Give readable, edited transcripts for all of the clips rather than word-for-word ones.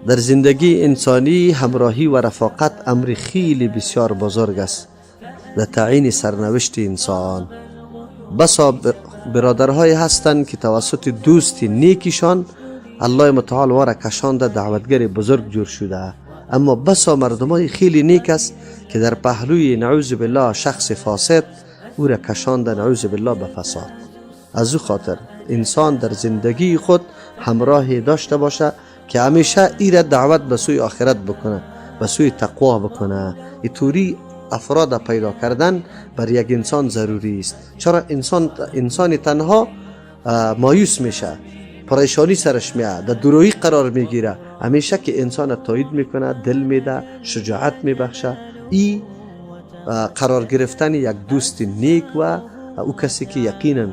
در زندگی انسانی همراهی و رفاقت امر خیلی بسیار بزرگ است در تعیین سرنوشت انسان. بسا برادرهای هستند که توسط دوست نیکشان الله متعال واره کشانده دعوتگر بزرگ جور شده، اما بسا مردمای خیلی نیک است که در پهلوی نعوذ بالله شخص فاسد او را کشانده نعوذ بالله به فساد. از او خاطر انسان در زندگی خود همراه داشته باشه که همیشه ای را دعوت به سوی آخرت بکنه، به سوی تقوا بکنه. اینطوری افراد پیدا کردن بر یک انسان ضروری است. چرا انسان تنها مایوس میشه، پریشانی سرش میاد، در دورویی قرار میگیره. همیشه که انسان تایید میکنه، دل میده، شجاعت میبخشه، ای قرار گرفتن یک دوست نیک و او کسی که یقینا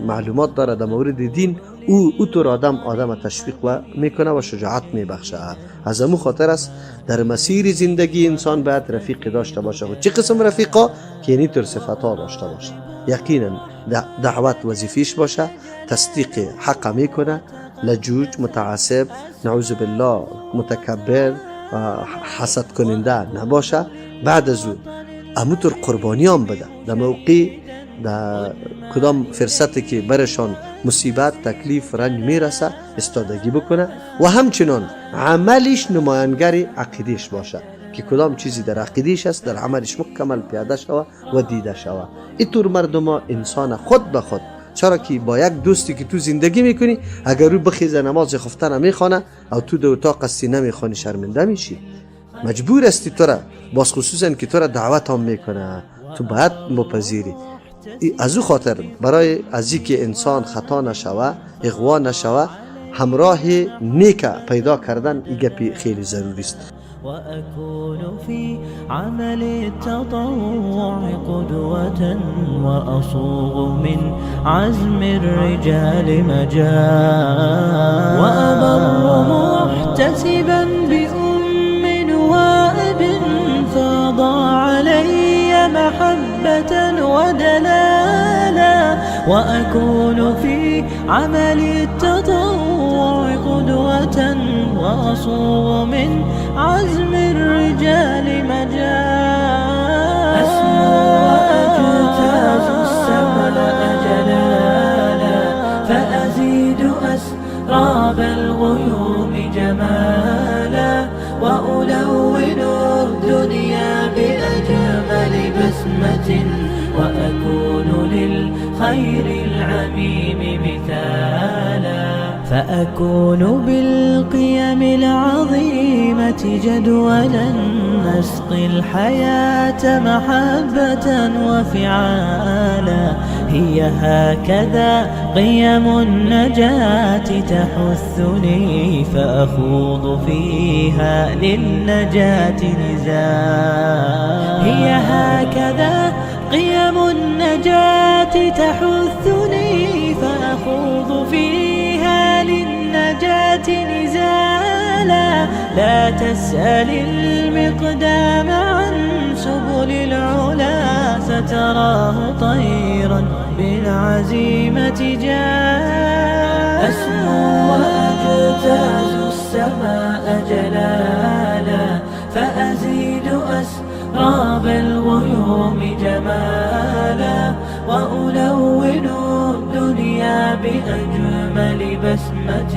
معلومات داره در مورد دین، او طور آدم تشویق و میکنه و شجاعت میبخشه. از امو خاطر است در مسیر زندگی انسان باید رفیق داشته باشه. و چه قسم رفیقا؟ که اینی طور صفت ها داشته باشه. یقینا دعوت وظیفیش باشه، تصدیق حق میکنه، لجوج، متعصب، نعوذ بالله متکبر و حسد کننده نباشه. بعد از او اموطور قربانی هم بده در موقع در کدام فرصتی که برشان مصیبت، تکلیف، رنج میرسه استادگی بکنه و همچنان عملش نمایانگر عقیدهش باشه که کدام چیزی در عقیدهش است در عملش مکمل پیاده شوه و دیده شوه. اینطور مردم انسان خود به خود، چرا که با یک دوستی که تو زندگی میکنی اگر او بخیزه نماز خفته نمیخوانه او تو در اتاق هستی نمیخوانی، شرمنده میشی، مجبور هستی تو را باز خصوصا که تو را دعوت هم میکنه، تو باید مپذیری. از او خاطر برای از که انسان خطا نشوه، اغوا نشوه، همراه نیک پیدا کردن ای گپی خیلی ضروری است. وأكون في عمل التطوع قدوة وأصوغ من عزم الرجال مجال وأبر محتسبا بأم وأب فاض علي محبة ودلالا وأكون في عمل التطوع قدوة وأصوغ من عزم الرجال مجال أسمو وأجتاز السماء جلالا فأزيد أسراب الغيوم جمالا وألون الدنيا بأجمل بسمة وأكون للخير العميم مثالا فأكون بالقيم العظيمة جدولا نسقي الحياة محبة وفعالا هي هكذا قيم النجاة تحثني فأخوض فيها للنجاة نزالا هي هكذا قيم النجاة تحثني فأخوض فيها للنجاة نزالا لا تسأل المقدام عن سبل العلا ستراه طيرا بالعزيمة جاء أسمو وأجتاز السماء جلالا فأزيد أسراب الغيوم جمالا وألون الدنيا بأجمل بسمة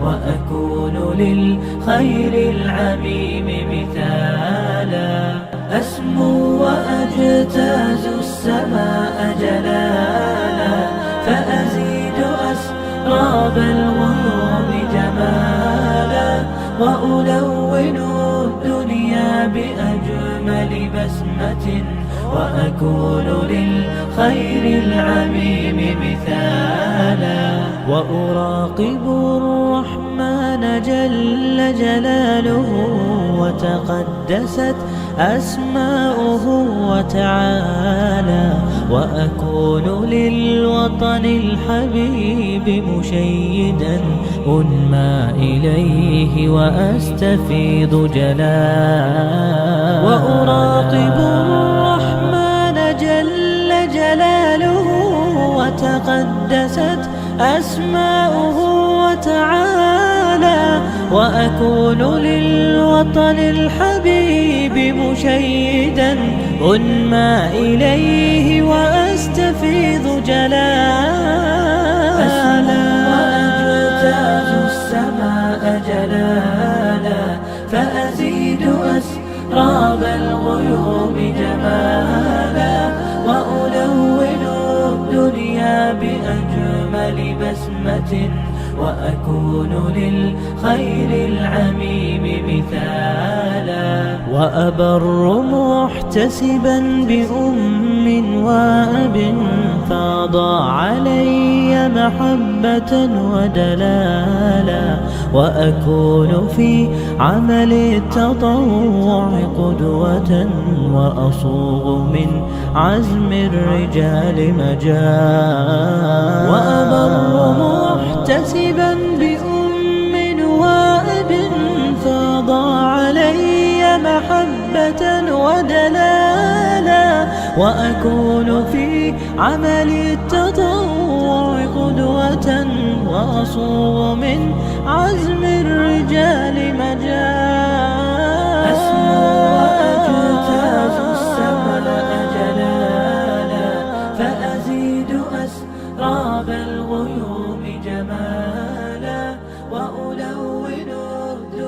وأكون للخير العميم مثالا أسمو وأجتاز السماء جلالا فأزيد أسراب الغيوم جمالا وألون الدنيا بأجمل بسمة وأكون للخير العميم مثالا وأراقب الرحمن جل جلاله وتقدست أسماؤه وتعالى وأكون للوطن الحبيب مشيدا أنمى إليه وأستفيض جلالا وأراقب الرحمن جل جلاله وتقدست أسماؤه وتعالى. وأكون للوطن الحبيب مشيدا أنمى إليه وأستفيض جلالا. أسمو وأجتاز السماء جلالا، فأزيد أسراب الغيوم جمالا، وألون الدنيا بأجمل بسمة، وأكون للخير العميم مثالا، وأبر محتسبا بأم وأب فاضا علي محبة ودلالا، وأكون في عمل التطوع قدوة، وأصوغ من عزم الرجال مجالا، وأبر محتسبا بأم وأب فاضا علي محبة ودلالا، وأكون في عمل التطوع قدوة، وأصوغ من عزم الرجال مجالا. أسمو وأجتاز السماء جلالا، فأزيد